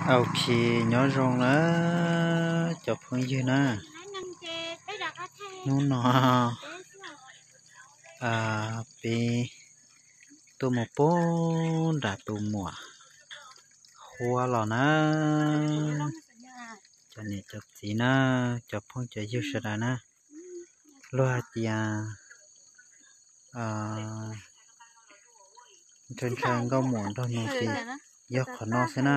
Ok, nyob zoo na cov phooj ywg na. Hnub no peb tuaj mus pub nram tus muam Huab los na. Cov niam cov txiv na, cov phooj cov ywg sawv daws na, luag hais tias ntshaw ntshaw nkauj muam nraug nus ces yog qhov no xwb na.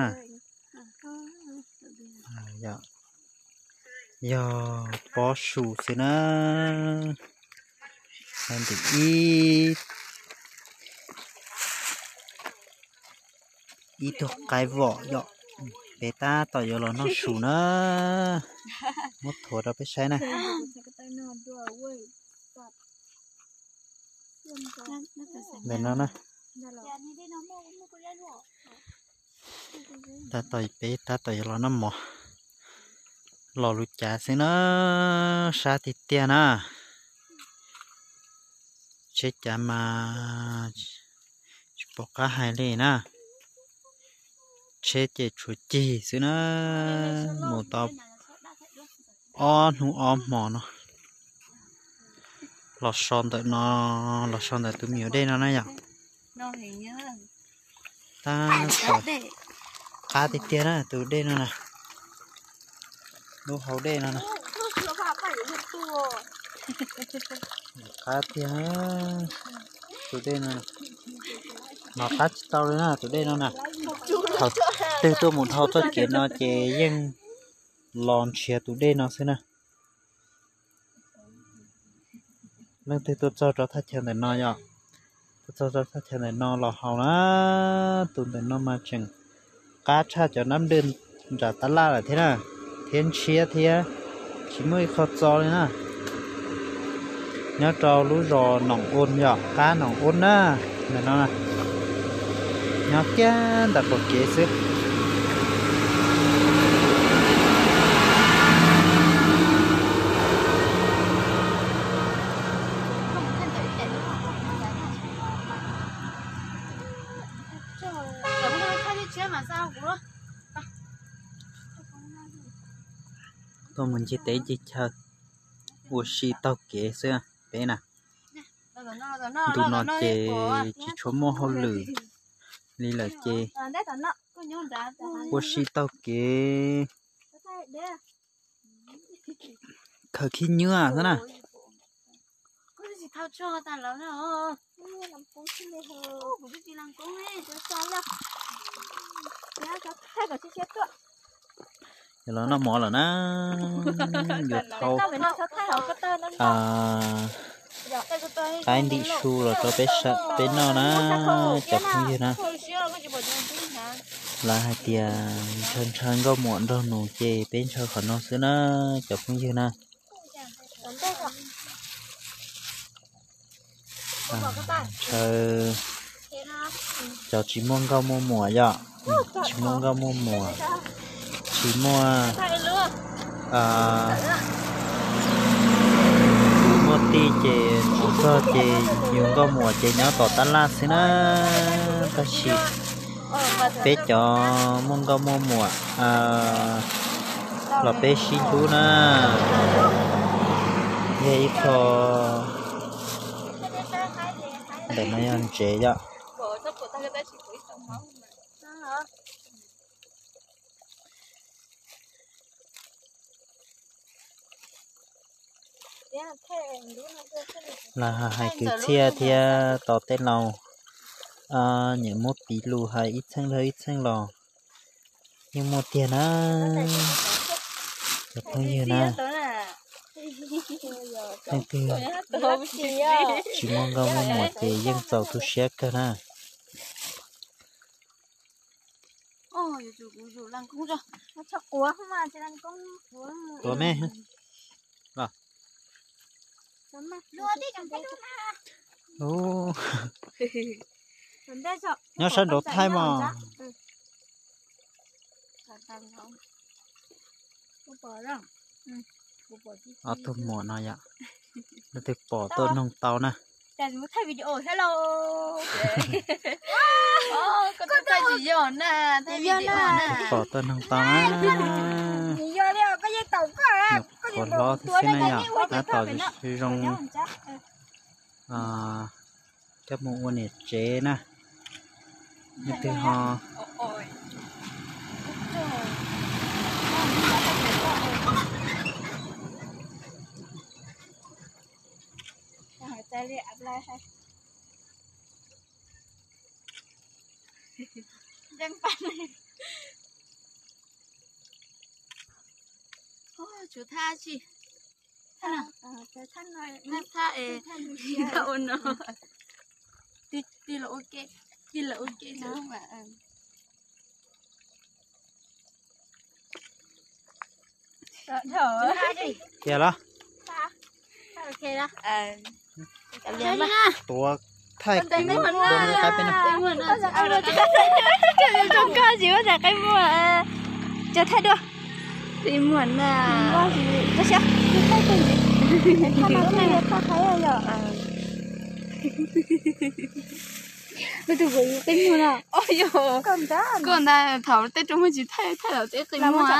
Yog pob su xwb na. Ntim ib, ib tug qaib vom yom, peb tab tom yuav los noj su na. Muab thuav rau peb saib na. Ntawm no na, tab tom peb tab tom yuav los noj mov, los lub cav xwb na, sab tiag tiag na. Tsheb cav mas tsis pom qab hais li na. Tsheb ces tshuav cig xwb na. Mus tau ob hnub ob hmo no. Los so ntawm no, los so ntawm tus me nyuam dej no na yom. Tab tom qab tiag tiag na tus dej no na. Lub hau dej no na. Qab tiag tus dej no. Hnov qab tsis tau li na tus dej no na. Thaum twg tuaj mus dhau txoj kev no ces yeej los nrhiav tus dej no xwb na. Leej twg tuaj txog rau thaj chaw ntawm no yom, tuaj txog rau thaj chaw ntawm no los haus na. Tus ntawm no mas tseem qab tshaj cov nab dwj nram tab laj lawm thiab na, thiab ntshiab thiab, tsis muaj ib qho txo li na. Nyob rau lub zos Noom Ua yom, qab Noom Ua na, ntawm no nyob kiag ntawm qaum kev xwb. Tuaj mus ncig teb ncig chaw ua si taug kev xwb peb na. Ntu no ces tsis tshua muaj hauj lwm li lawm ces ua si taug kev khaws khib nyiab xwb na. Yuav los noj mov lawm na, yuav thau qaib ntim su los rau peb noj na, cov phooj ywg na. Lawv hais tias ntshaw ntshaw nkauj muam nraug nus ces peb ntshaw qhov no xwb na, cov phooj ywg na. Ntshaw cov tsis muaj nkauj muaj muam yom, tsis muaj nkauj muaj muam, tsis muaj kwv muaj tij ces mus txog ces yus nkauj muam ces nyob tom tab laj xwb na. Tab sis peb cov muaj nkauj muaj muam los peb sib hlub na, yog ib qho ntawm no yog ntsev yom. Los hais kwv txhiaj thiab tos tej laus nyiam muab piv lus hais ib txheej dhau ib txheej los yeej muaj tiag na, cov phooj ywg na. Leej twg tsis muaj nkauj muaj muam ces yeej txaus tu siab kawg na. Tuav me. Nyob sab nraud thaij mog. Ob tug muam no yom, leej twg pom tuaj noog tau na. Mus thaij video thiab lauj. Koj thaij tsis yog na, thaij video na. Pom tau noog tau na. Nyuam qhuav hlob thiab xwb na yom, tab tom zoo coj mus ua niam tsev na. Leej twg ho Tsuas thaj tsi, thaj no, thaj es, thaj ua no, tig los ua ke, tig los ua ke no. Kiag los. Tuav thaij kuv dua qaib peb no. Koj tsis muaj thaij qaib muag, tso thaij dua. Tsis muaj na. Koj siab, thaij thaij thaij. Lub tus kuv qaib muag no. Koj ntag, thaum tej rau muag tsis thaij, thaij thaum tej qaib muag.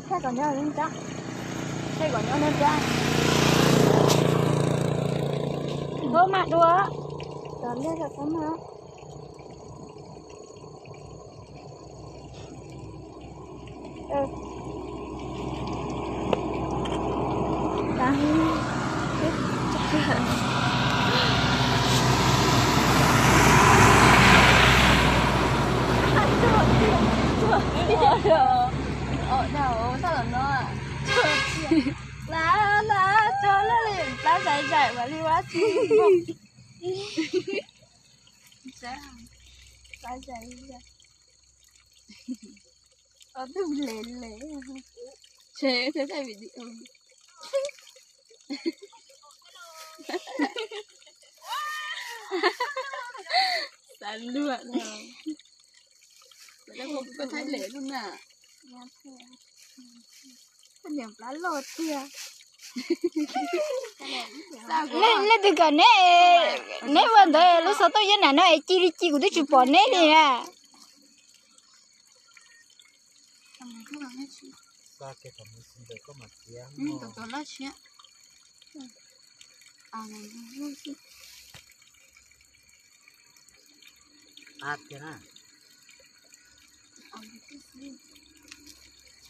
Thaij kom nyob, thaij kom nyob nab dab. Npawb mas dua. Cov liaj cov txob mas. Lawv, lawv, tso lawm li, plab zais zais mas li ua tsi. Plab zais zais. Ob tug le le. Tsev thaij video. Xav luag no. Koj thaij le lub na. Koj niam plab loj tiag. Nej, nej twg kom neb, neb ua ntawd lub xov tooj yeeb nam no es ci li ci kuv twb tsis pom neb li na.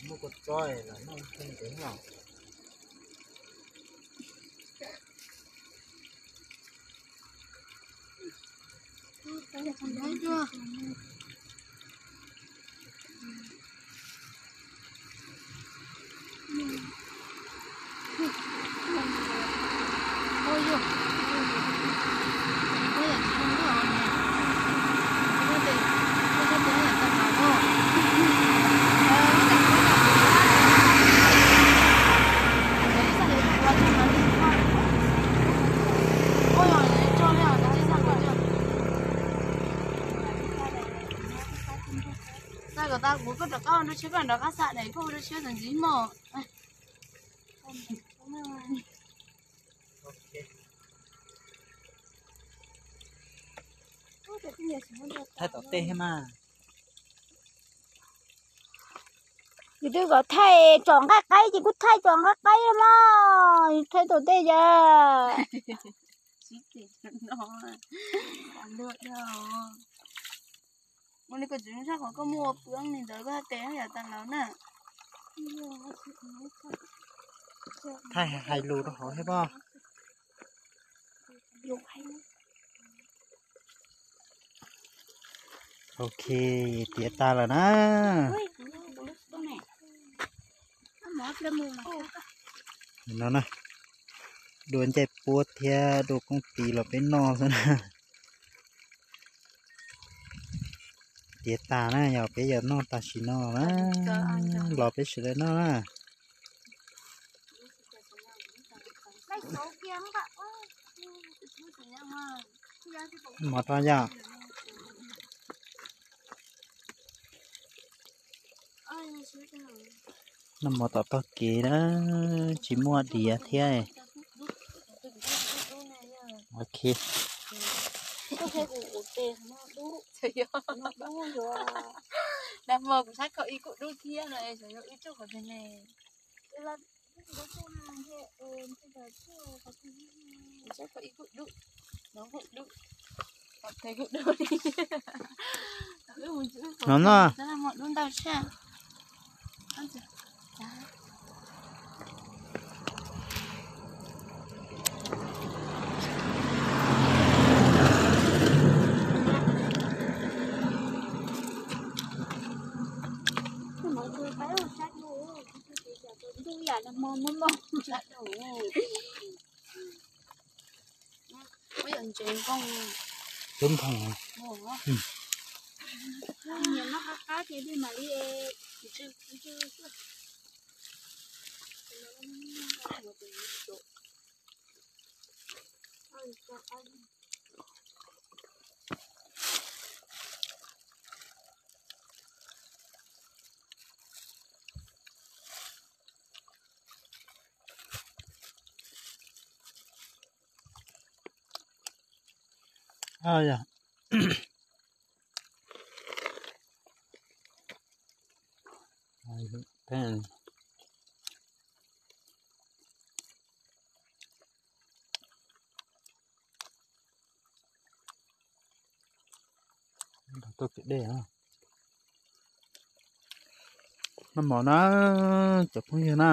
Muaj kua txob los noj ntsev no. Txaj kom tau kuv koj rov qab ua nrog tsheb, koj nrog qab xa daim koj ua nrog tsheb ntxiv mog. Thaij tom tej thiab mas. Yus twb kom thaij tsom nqaij qaib ces kuj thaij tsom nqaij qaib mog, thaij tom tej yog. Ua li koj tsis zoo sab qhov koj muaj ua pwb li ntawd koj haj tes haj yam tag laus na. Thaij hais lus rau hauv thiab pob. Ok, tiav tas lawm na. No na, dua ncaij puab thiab dua kooj tis los peb noj xwb na. Tiav tas na, yog peb yuav noj tam sim no na, los peb sawv daws noj na. Mov rau yom. Noj mov tom tog kev na, tsis muaj diav thiab. Ok. Dag hmo kuv sab kho ib kuj dub thiab no es xyov yog wb tsuj qhov twg ne. Kuv sab kho ib kuj dub, no kuj dub, qhov twg kuj dub li. No no. Dag hmo dub ntau sab. Twb nphoov. Nyiam noj qab qab ces dig mam li. Tuaj kev dej, noj mov na, cov phooj ywg na.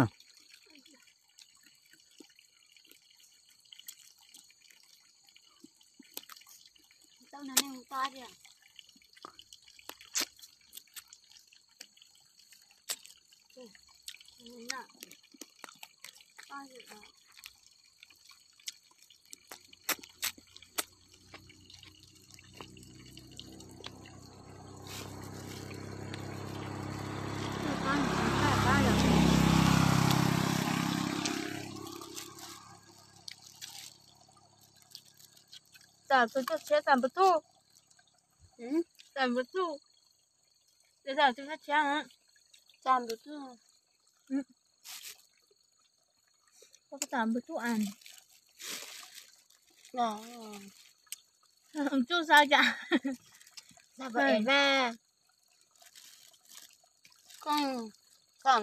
Tam tus tuaj tshiab, tam npawg Thuj. Tam npawg Thuj. Tam tus tuaj tshiab, tam npawg Thuj. Tam npawg Thuj as. Tsuj sa cas. Tam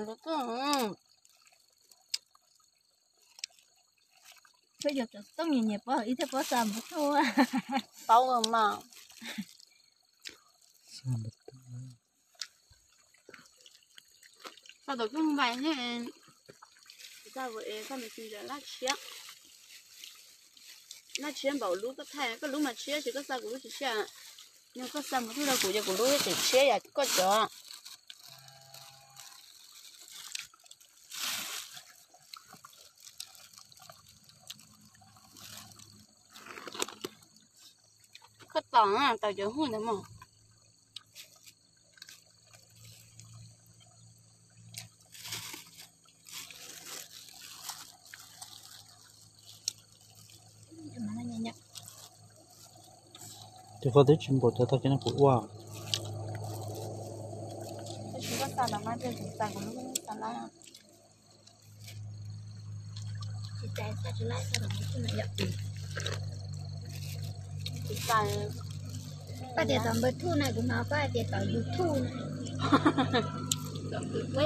npawg Thuj. Peb cov tsoom tub nyiam nyiam pov ib thiaj pov xam npawg Thuj. Paub mas. Tau tom koj vais thiab, tau es koj nws tsis laj tshiab. Laj tshiab npaum lub koj thaij, koj lub mas tshiab ces koj xa kuv lub tsis tshiab. Yog koj xa npawg Thuj rau kuv ces kuv lub tseem tshiab yam koj cov. Koj tos, tos cov hu ntawd mog. Ces koj twb tsis npaum cov tag kis no kuv ua. Koj tias tom npawg Thuj na, kuv hnov koj hais tias tom YouTube na.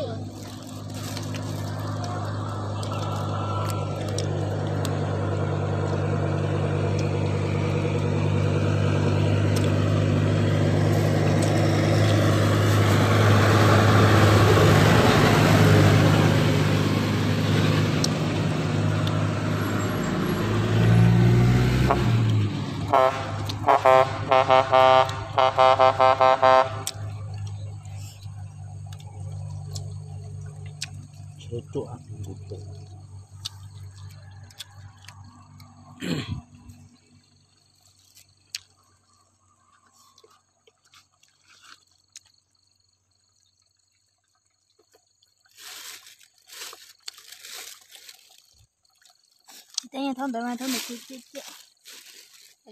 Teb thaub ntawd mas thaub ntawd kuj ciaj ciaj.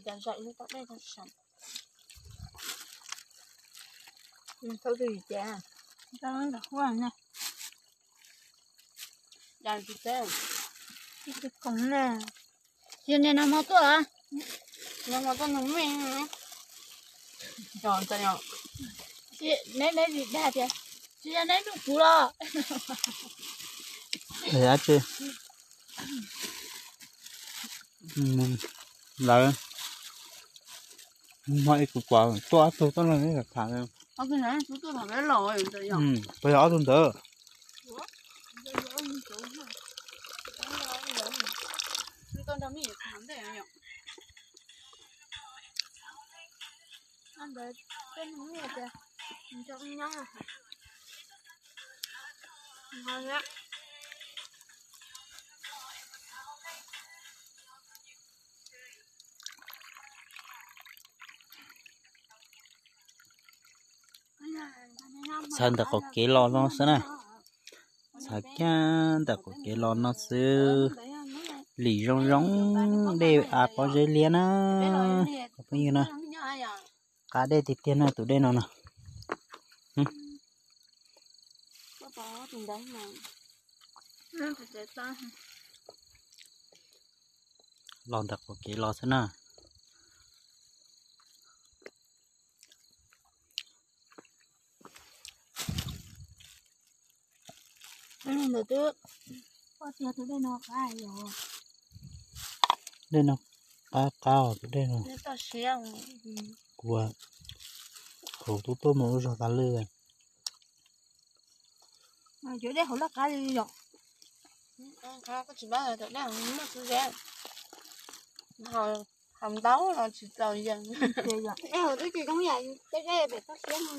Cov zaim lub tau dej tau saum. Thaub twg ces Ntawm huaj ne. Tsis tsis khoom ne. Tsis niag nag hmo tuaj. Nag hmo tuaj nag me. Neb neb vim dag tias tsis yog neb nug kuv los. Dab tsi? Lawv hmo ib kuv pom tuaj ob tug tuaj no neb tham. Puas yog ob tug ntawd? Txhawv ntawm qaum kev los no xwb na. Txhawv kiag ntawm qaum kev los no xwb. Lim zoo zoo, dej av pob zeb liab na. Phooj ywg na, qab dej tiag tiag na tus dej no na. Los ntawm qaum kev los xwb na. Ntawm twb, dej no qab qab tus dej no. Kuv hauv tub tuaj mus ua zog tas lwj. Cov dej hauv laj qab li yom. Hauv ntau los tsis txaus yees. Dej hauv twb tsis zoo yam tej dej pem toj siab no.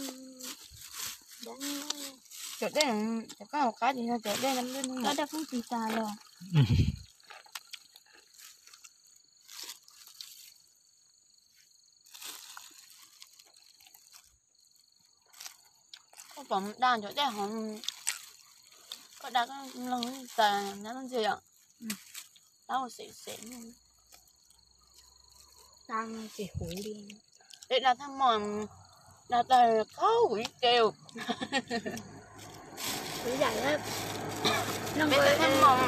Cov dej, cov koj hauv qab ces yog cov dej, dej koj tsis tas los. Koj pom da cov dej hov, koj da koj mloog tas nyob ntxiag yom. Taub xem xem. Peb da thaj mos, da tag khaub kuv ib ce. Peb da thaj mos,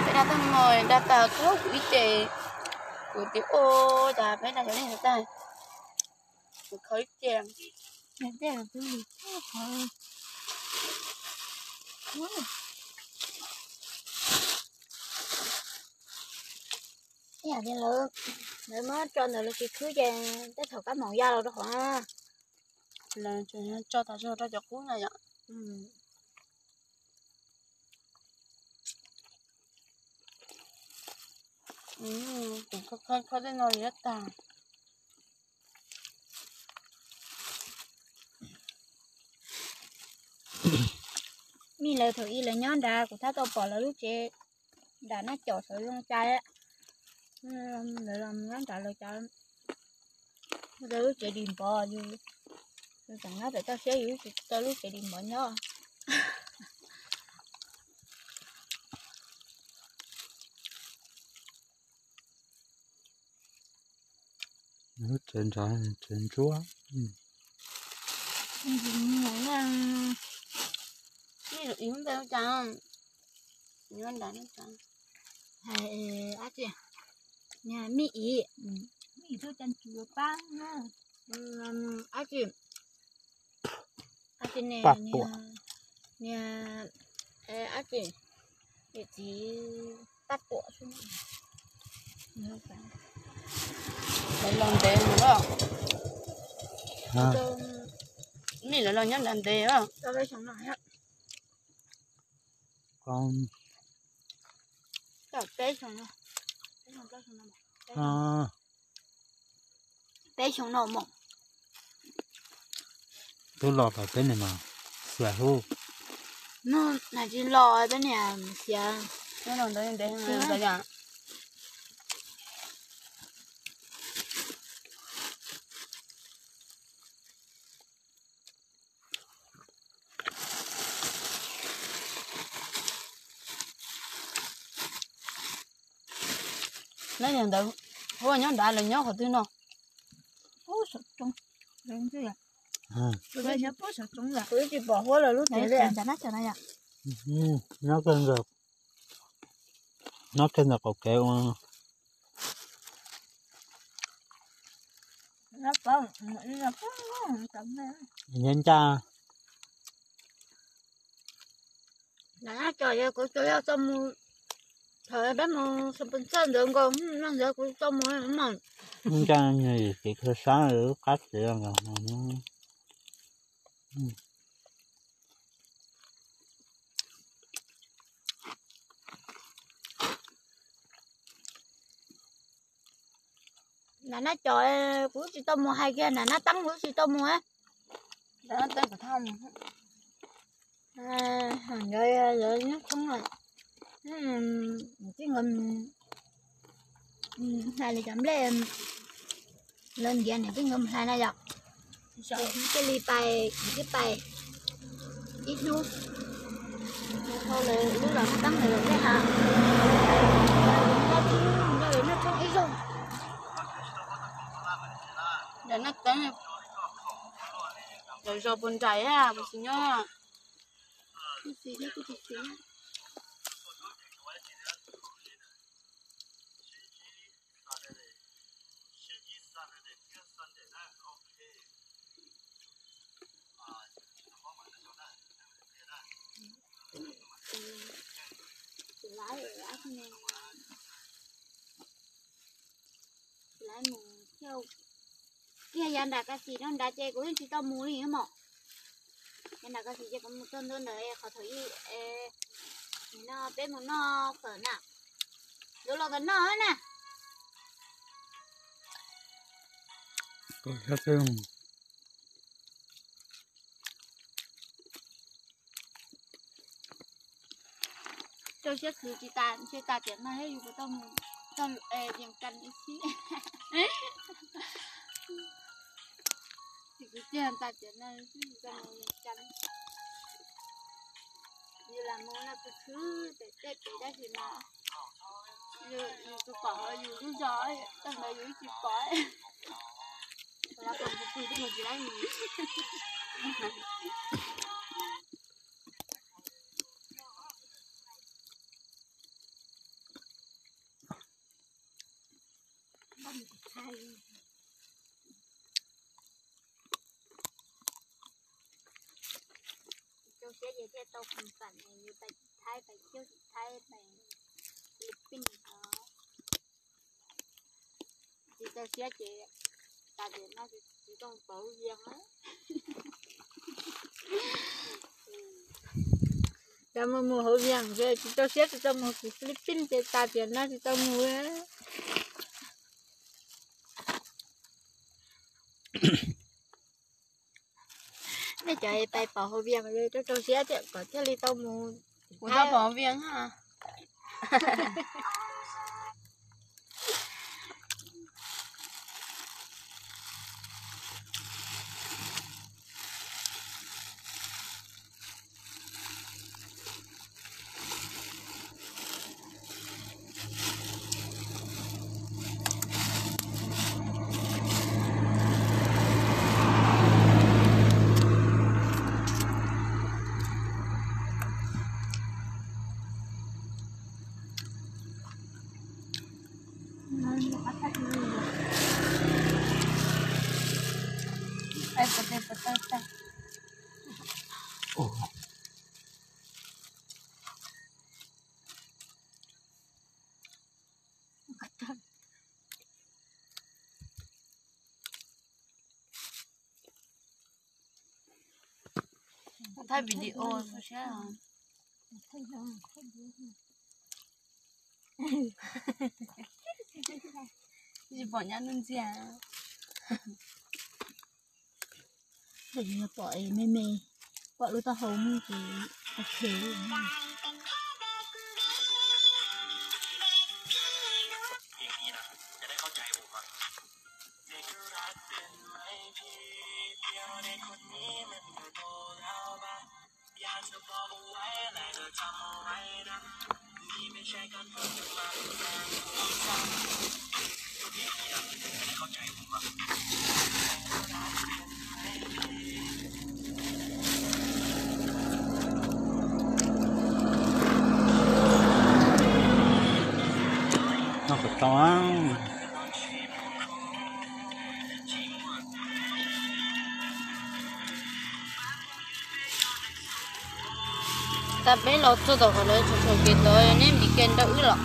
peb da thaj mos da tag khaub kuv ib ce. Kuv tias ua cas peb da cov dej no tag, kuv khaub ib ce. Ib yam li lawv, lawv muab tso ntawm lawv kev khwb ces tej thaum kab moos ya los rau qhov lawv tseem tso tas zog rau cov qub na yom. Kuv khaub khaub tej no yuav tag. Mij lawv thaum ub lawv nyob nrad kuv tab tom pom lawv lub tsev nram Nab Caum sawv zoo cas. Lawv los nyob nrad lawv cov, lawv lub tsev dis npov, yus tseem nyob pem toj siab yus tsis tau lub tsev dis npov nyob. Lub tsev nrad tsev ntsuab. Ib lub npe ua cas, nyob nrad, hais dab tsi, mij ib, mij ib tuaj coj tsis yuav pab na. Dab tsi, dab tsi ne, niag, niag, dab tsi, niam txiv Paj Tuam xwb. Lawv los ntev mus, nej lawv los nyob nrad ntev. Peb xyoo no mus. Twb los tau peb niam mas xiav hub. Nws tsis los peb niam xiav. Neb niam ntawd hu ua nyob nrad, lawv nyob qhov twg no? Ub, saum roob, lawv ntxij yom. Kuv twb tsis pom huab lawm lub tsev li. Nyob kiag ntawm qaum kev ua. Nyob ncaj. Lam nab cov yog kuv tsuas yog txoj mus, thaum peb mus xo pes txawj ntawd nkaus, no ntawd kuv txoj mus mas. Ncaj nws yim kev kho sab lub qab tsev nkaus. Nam nab cov kuv tsis tau mus hais kiag, nam nab teeb kuv tsis tau mus. Nam nab teeb kuv thaj mus. Nkawd lawv nyob thoob lawm, tib nkawd hais li cov nplej lawv ntiav niam tib nkawd mus hlais na yom. Cia li pais, kuv twb pais ib hnub, lawv lub los nab teeb lawm nplej ha. Nyob thoob ib zaug. Nram nab teeb, lawv zos puas nraim puas tsis nyob. Kuv tsis nyob, kuv tsis nyob. Lawv mus kiag yav nram Kas Xis no nrad ces kuv yeej tsis tau mus li mom. Yav nram Kas Xis ces kuv mus txog ntua ntawd qhov thaum ub, no peb mus noj fawm na, yuav los ntawm no na. Rau siab khwv tsis tas, ntshe tas tiam no thiab yus puas tau mus txog Vias Cas ib txhis. Tsis kwv tij tas tiam no xwb tsis tau mus Vias Cas. Yus lam mus no khwv khwv pem tej kev tab sis mas yus tsis pom yus lub zos, txog ntawd yus tsis pom. Los pom kuv pw twb mus tsis laib mus. Rau siab ces thiaj tau khoom fam, yus pais Thaib, pais Thaib, pais Philippines os. Tsis rau siab ces tas tiam no tsis tau pauv Vias. Cov mus mus hauv Vias, tsis rau siab tsis tau mus tim Philippines ces tas tiam no tsis tau mus. Nej cov pais pauv hauv Vias rau rau siab thiab kom thiaj li tau mus. Kuv tau pauv Vias. Thaij video. Tsis pom nyab nuj ntxiag. Pom me me, pom lub taub hau muaj ces ok. Peb los txog tom qhov lawv tsham tsham kev tod, neb ntim kev nrog wb los.